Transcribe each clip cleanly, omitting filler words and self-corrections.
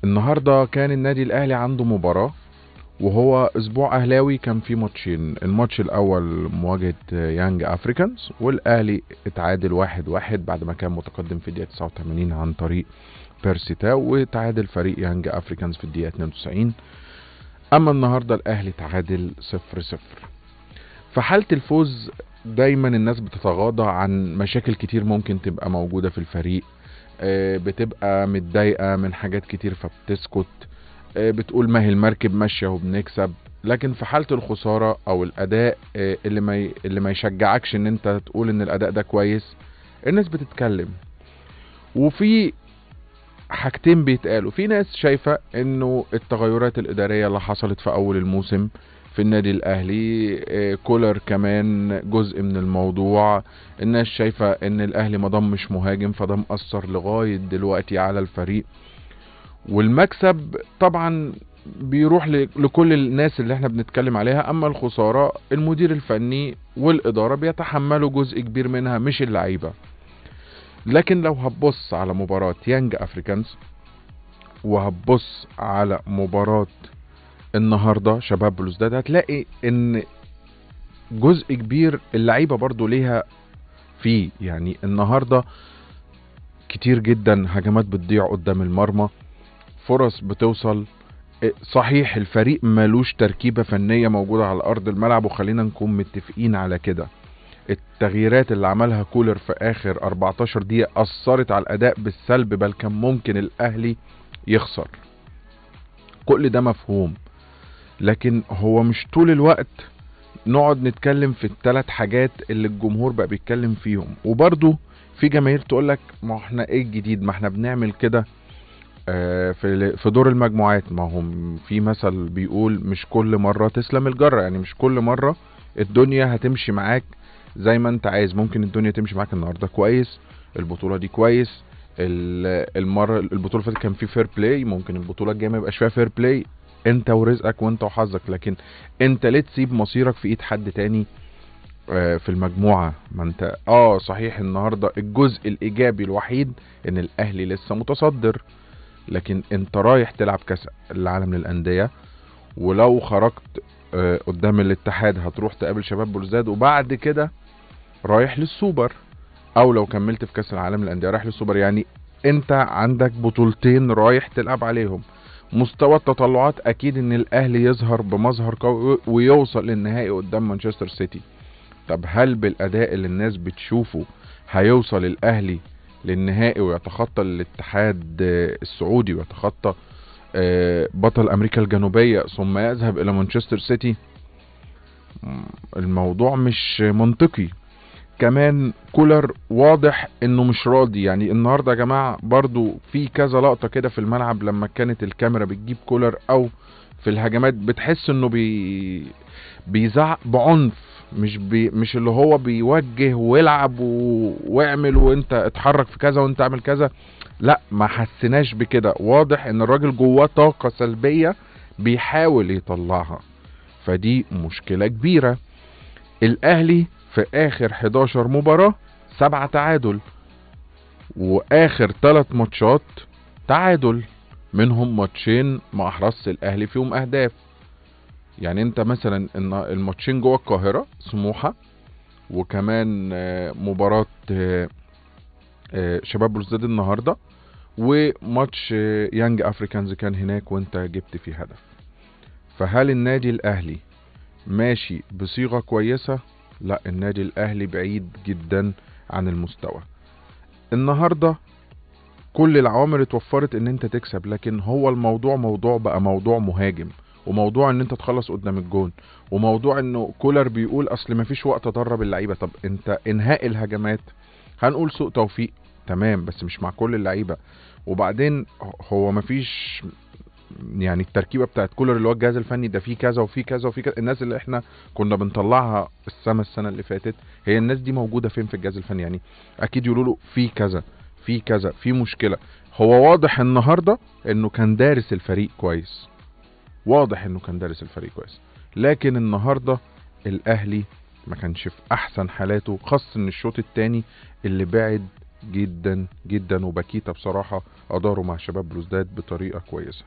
النهارده كان النادي الاهلي عنده مباراة، وهو اسبوع اهلاوي كان فيه ماتشين. الماتش الاول مواجهة يانج افريكانز، والاهلي اتعادل 1-1 بعد ما كان متقدم في الدقيقة 89 عن طريق بيرسي تاو، وتعادل فريق يانج افريكانز في الدقيقة 92. اما النهارده الاهلي تعادل 0-0. في حالة الفوز دايما الناس بتتغاضى عن مشاكل كتير ممكن تبقى موجودة في الفريق، بتبقى متضايقة من حاجات كتير فبتسكت، بتقول ما هي المركب ماشية وبنكسب. لكن في حالة الخسارة او الاداء اللي ما يشجعكش ان انت تقول ان الاداء ده كويس، الناس بتتكلم. وفي حاجتين بيتقالوا، في ناس شايفة انه التغيرات الادارية اللي حصلت في اول الموسم في النادي الاهلي، كولر كمان جزء من الموضوع. الناس شايفة ان الاهلي ما ضمش مهاجم، فده مأثر لغاية دلوقتي على الفريق. والمكسب طبعا بيروح لكل الناس اللي احنا بنتكلم عليها، اما الخسارة المدير الفني والادارة بيتحملوا جزء كبير منها مش اللعيبة. لكن لو هتبص على مباراة يانج افريكانز وهتبص على مباراة النهاردة شباب بلوزداد، هتلاقي ان جزء كبير اللعيبة برضو ليها فيه. يعني النهاردة كتير جدا هجمات بتضيع قدام المرمى، فرص بتوصل. صحيح الفريق مالوش تركيبة فنية موجودة على أرض الملعب، وخلينا نكون متفقين على كده. التغييرات اللي عملها كولر في آخر 14 دقيقة أثرت على الأداء بالسلب، بل كان ممكن الأهلي يخسر. كل ده مفهوم، لكن هو مش طول الوقت نقعد نتكلم في الثلاث حاجات اللي الجمهور بقى بيتكلم فيهم. وبرضو في جماهير تقولك ما احنا ايه الجديد، ما احنا بنعمل كده في دور المجموعات. ما هم في مثل بيقول مش كل مرة تسلم الجرة، يعني مش كل مرة الدنيا هتمشي معاك زي ما انت عايز. ممكن الدنيا تمشي معاك النهاردة كويس، البطولة دي كويس، المرة البطولة فاتت كان في fair play، ممكن البطولة الجاية ما يبقاش فيها fair play. انت ورزقك وانت وحظك، لكن انت ليه تسيب مصيرك في ايد حد تاني في المجموعة؟ ما انت صحيح النهاردة الجزء الايجابي الوحيد ان الاهلي لسه متصدر، لكن انت رايح تلعب كاس العالم للأندية، ولو خرجت قدام الاتحاد هتروح تقابل شباب بلوزداد، وبعد كده رايح للسوبر، او لو كملت في كاس العالم للأندية رايح للسوبر. يعني انت عندك بطولتين رايح تلعب عليهم. مستوى التطلعات اكيد ان الاهلي يظهر بمظهر قوي ويوصل للنهائي قدام مانشستر سيتي. طب هل بالاداء اللي الناس بتشوفه هيوصل الاهلي للنهائي ويتخطى الاتحاد السعودي ويتخطى بطل امريكا الجنوبية ثم يذهب الى مانشستر سيتي؟ الموضوع مش منطقي. كمان كولر واضح انه مش راضي. يعني النهاردة يا جماعة برضو في كذا لقطة كده في الملعب لما كانت الكاميرا بتجيب كولر او في الهجمات بتحس انه بيزعق بعنف، مش اللي هو بيوجه ويلعب واعمل وانت اتحرك في كذا وانت اعمل كذا. لا، ما حسيناش بكده. واضح ان الراجل جواه طاقة سلبية بيحاول يطلعها، فدي مشكلة كبيرة. الاهلي في اخر 11 مباراة 7 تعادل، واخر 3 ماتشات تعادل، منهم ماتشين ما احرزش الاهلي فيهم اهداف. يعني انت مثلا الماتشين جوه القاهرة سموحة، وكمان مباراة شباب بلوزداد النهاردة، وماتش يانج افريكانز كان هناك وانت جبت فيه هدف. فهل النادي الاهلي ماشي بصيغة كويسة؟ لا، النادي الاهلي بعيد جدا عن المستوى. النهاردة كل العوامل اتوفرت ان انت تكسب، لكن هو الموضوع موضوع بقى موضوع مهاجم، وموضوع ان انت تخلص قدام الجون، وموضوع انه كولر بيقول اصل مفيش وقت ادرب اللعيبة. طب انت انهاء الهجمات هنقول سوء توفيق، تمام، بس مش مع كل اللعيبة. وبعدين هو مفيش يعني التركيبة بتاعت كولر اللي هو الجهاز الفني ده فيه كذا وفيه كذا وفيه كذا. الناس اللي احنا كنا بنطلعها السنة اللي فاتت، هي الناس دي موجودة فين في الجهاز الفني؟ يعني اكيد يقولوا له في كذا في كذا في مشكلة. هو واضح النهارده انه كان دارس الفريق كويس، واضح انه كان دارس الفريق كويس، لكن النهارده الاهلي ما كانش في احسن حالاته، خاصة ان الشوط الثاني اللي بعد جدا جدا، وباكيتا بصراحة ادارة مع شباب بلوزداد بطريقة كويسة.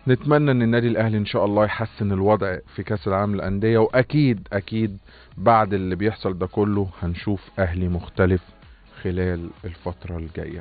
نتمنى ان النادي الاهلي ان شاء الله يحسن الوضع في كاس العالم للاندية، واكيد اكيد بعد اللي بيحصل ده كله هنشوف اهلي مختلف خلال الفترة الجاية.